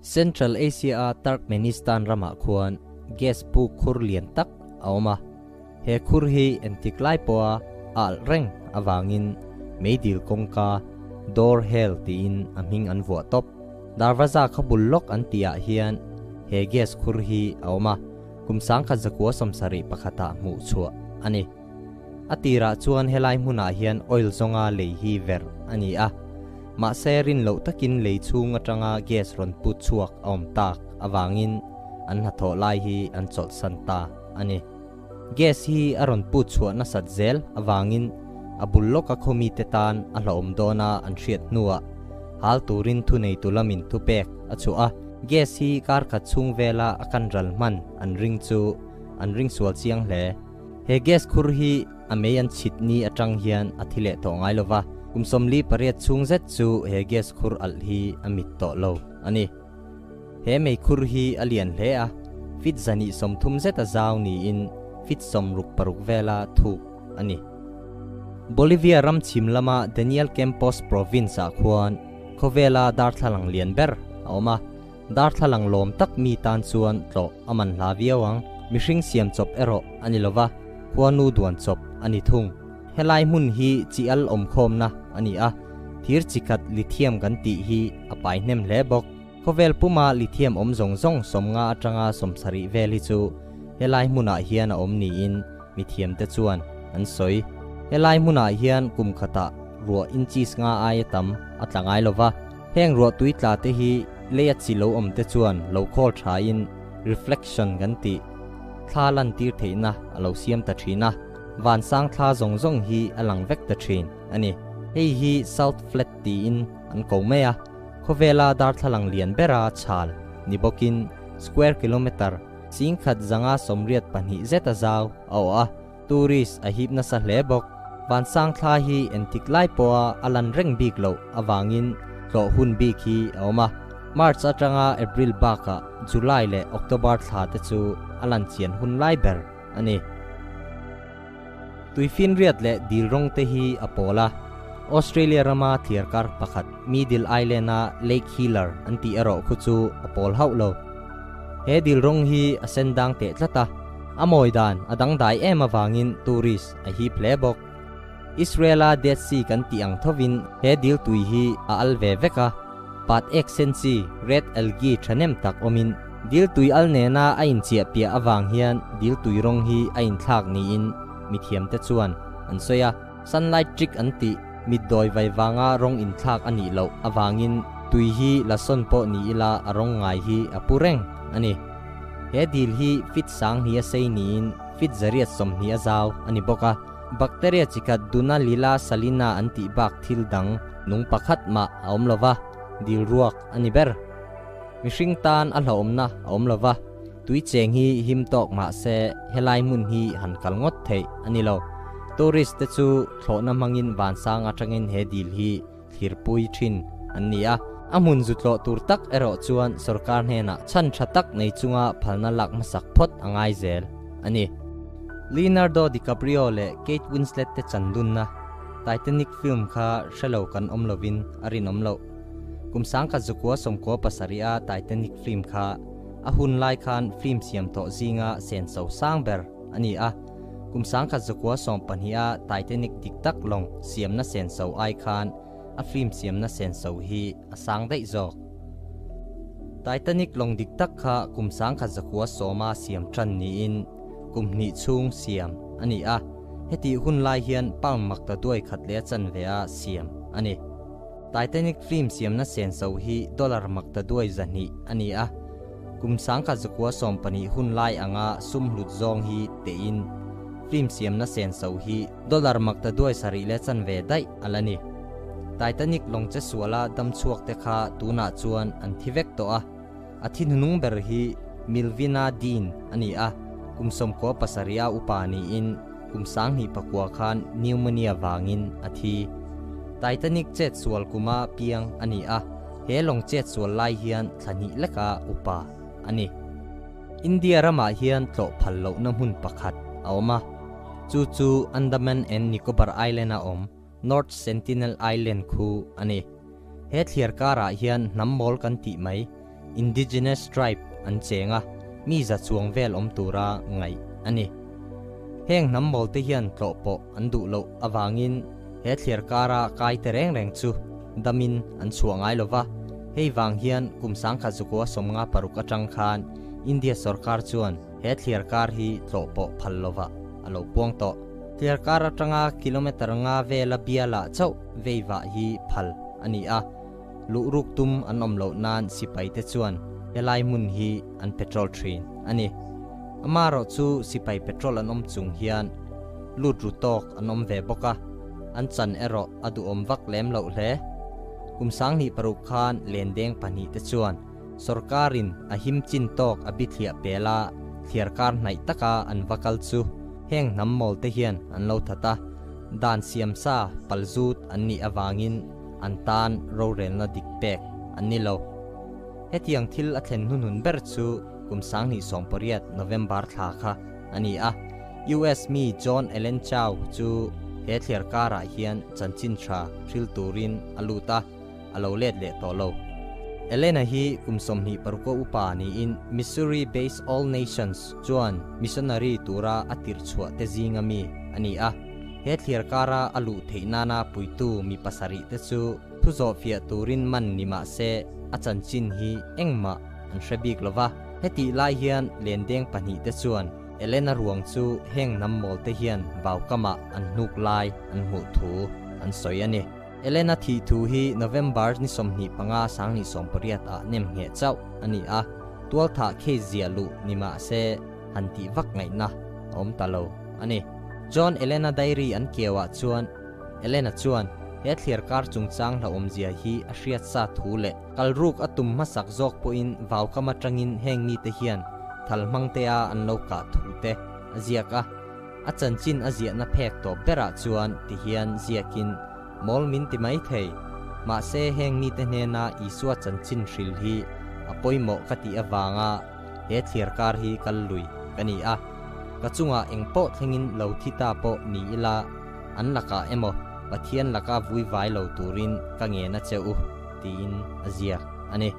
Central Asia-a Turkmenistan ramah khuan gas puk khur lian tak a awm a, he khur hi entik lai pawha a alh reng avangin meidil kawngka, door hell, tiin a hming an vuah tawp. Darvaza kha bul lawk an tihah hian he gas khur hi a awm a, kum 1971 ah hmuh chhuah a ni. A tirah chuan helai hmunah hian oil zawnga lei hi verh a ni a, mahse rin loh takin lei chhung atanga gas rawn put chhuak a awm tak avangin an hnathawh lai hi an chawlhsan ta a ni. Gas hi a rawn put chhuah nasat zel avangin a bul lawka khawmite tan a hlauhawm dawna an hriat hnuah hal turin thuneitu lamin thupek a chhuah a, gas hi kar khat chhung vela a kan ral hman an ring chu an ring sual chiang hle. He gas khur hi a mei an chhit ni atang hian a thi leh tawh ngai lova, kum 48 chhung zet chu he gas khur alh hi a mit tawh lo a ni. He mei khur hi a lian hle a, feet 230 zet a zau niin feet 66 vela thuk a ni. Bolivia ram chhim lama Daniel Campos province-ah khuan khawvela darthlalang lian ber a awm a. Darthlalang lawm tak mi tan chuan tlawh a man hla viau ang. Mihring siam chawp erawh a ni lova, khuanu duan chawp a ni thung. Helai hmun hi chi al awmkhawmna a ni a, thir chi khat lithium kan tih hi a pai hnem hle bawk. Khawvel puma lithium awm zawng zawng 50 atanga 70 vel hi chu helai hmunah hian a awm niin mithiamte chuan an sawi. Helai hmunah hian kum khatah ruah inches nga aia tam a tla ngai lova. Heng ruah tui tla te hi leia chi lo awm te chuan lo khawl thain reflection kan tih thla lan tir theihna a lo siam ta thin a, vansang thla zawng zawng hi a lang vek ta thin a ni. Hei hi South Flat tiin an ko mai a, khawvela darthlalang lian bera chhal ni bawkin square kilometre 10,182 zet a zau a awh a. Tourist a hip nasa hle bawk. Vansang thla hi entik lai pawha a lan reng bik loh avangin tlawh hun bik hi a awm a. March atanga April bakah July leh October thla te chu a lan chian hun lai ber a ni. Tuifinriat leh dil rawng te hi a pawl a. Australia rama thliarkar pakhat Middle Island-a Lake Hillier an tih erawh khu chu a pawl hauh lo. He dil rawng hi a sen dang teh tlat a. A mawi dan a dangdai em avangin tourist a hip hle bawk. Israel-a Dead Sea kan tih ang thovin he dil tui hi a al ve vek a, pat ek sen chi, red algae, thahnem tak awmin dil tui al nena a inchiah piah avang hian dil tui rawng hi a inthlak niin mithiamte chuan an sawi a. Sunlight trick an tih mitdawi vai vanga rawng inthlak a nih loh avangin tui hi la sawn pawh ni ila a rawng ngai hi a pu reng a ni. He dil hi feet 20 a sei niin feet 820 a zau a ni bawk a. Bacteria chi khat Dunalila salina an tih bak thil dang nung pakhat mah a awm lova, dil ruak a ni ber. Mihring tan a hlauhawmna a awm lova, tui cheng hi him tawk mah se helai hmun hi han kal ngawt theih a ni lo. Tourist te chu thlawhna hmangin vansang atangin he dil hi thlirpui thin an ni a. A hmun zu tlawh tur tak erawh chuan sorkar hnenah chhan tha tak nei chunga phalna lak hmasak phawt a ngai zel a ni. Leonardo DiCaprio leh Kate Winslet te chandunna Titanic film kha hre lo kan awm lovin a rinawm loh. Kum 1997 a Titanic film kha a hun lai khan film siam tawh zinga senso sang ber a ni a. Kum 1912 a Titanic dik tak lawng siamna senso ai khan a film siamna senso hi a sang daih zawk. Titanic lawng dik tak kha kum 1910 a siam tan niin kum hnih chhung siam a ni a, heti hun lai hian pound makta duai khat leh a chanve a siam a ni. Titanic film siamna senso hi dollar makta duai 200 a ni a, kum 1912 hun lai anga sum hlut zawng hi tein film siamna senso hi dollar makta duai sarih leh chanve daih a la ni. Titanic lawng che suala dam chhuak te kha tunah chuan an thi vek tawh a, a thi hnunung ber hi Millvina Dean a ni a, kum 97 a upa niin kum 2009 khan pneumonia vangin a thi. Titanic chet sual kuma piang a ni a, he lawng chet sual lai hian thla hnih leka upa a ni. India ramah hian tlawh phal lohna hmun pakhat a awm a. Chu chu Andaman and Nicobar Island-a awm North Sentinel Island khu a ni. He thliar karah hian hnam mawl kan tih mai, indigenous tribe, an cheng a, mi za chuang vel awm tura ngaih a ni. Heng hnam mawl te hian tlawh pawh an duh loh avangin he thliar kara kai te reng reng chu damin an chhuah ngai lo va, hei vang hian kum sangkhat zukua 56 atang khan India sorkar chuan he thliar kar hi tlawh pawh phal lova a lo puang tawh. Thliar kar atanga kilometre nga vela bialah chauh veivah hi phal a ni a, luh ruk tum an awm loh nan sipai te chuan helai hmun hi an petrol thin a ni. Amaherawh chu sipai petrol an awm chung hian lut ru tawk an awm ve bawk a, an chan erawh a duhawm vak lem loh hle. Kum 2006 khan lendeng pahnih te chuan sorkarin a him chin tawk a bithliah pel a, thliar kar hnaih taka an va kal chu heng hnam mawl te hian an lo that a, dan siam sa palzut an nih avangin an tan rorelna dik pek an ni lo. Hetiang thil a thlen hnuhnun ber chu kum 2018 November thla kha a ni a, US mi John Allen Chau chu he thliar karah hian chanchin tha hril turin a lut a, a lo let leh tawh lo. Elena hi kum 26 upa niin Missouri based All Nations chuan missionary tura a tirh chhuah te zinga mi a ni a. He thliar kara a luh theih nana puitu mi pasarih te chu thu zawh fiah turin man ni mah se a chanchin hi engmah an hre bik lova. Hetih lai hian lendeng pahnih te chuan Elena ruang chu heng hnam mawl te hian vaukamah an hnuk lai an hmuh thu an sawi a ni. Elena thi thu hi November ni 25 2018 ah nem nge chauh a ni a, tual tha case zia lu ni mah se han ti vak ngaihna a awm ta lo a ni. John Elena diary an keuah chuan Elena chuan he thliar kar chungchang hla awmzia hi a hriat sa thu leh kalruk a tum hmasak zawk pawhin vaukam atangin heng mi te hian thal hmang te a an lo kah thu te a ziak a, a chanchin a ziahna phek tawp berah chuan ti hian ziakin mawl min ti mai thei mah se heng mi te hnena Isua chanchin hril hi a pawimawh ka ti awanga he thliar kar hi kal lui ka ni a, ka chunga engpawh thlengin lo thi ta pawh ni ila an laka emaw Pathian laka vui vai lo turin ka nge na che u tiin a ziak a ni.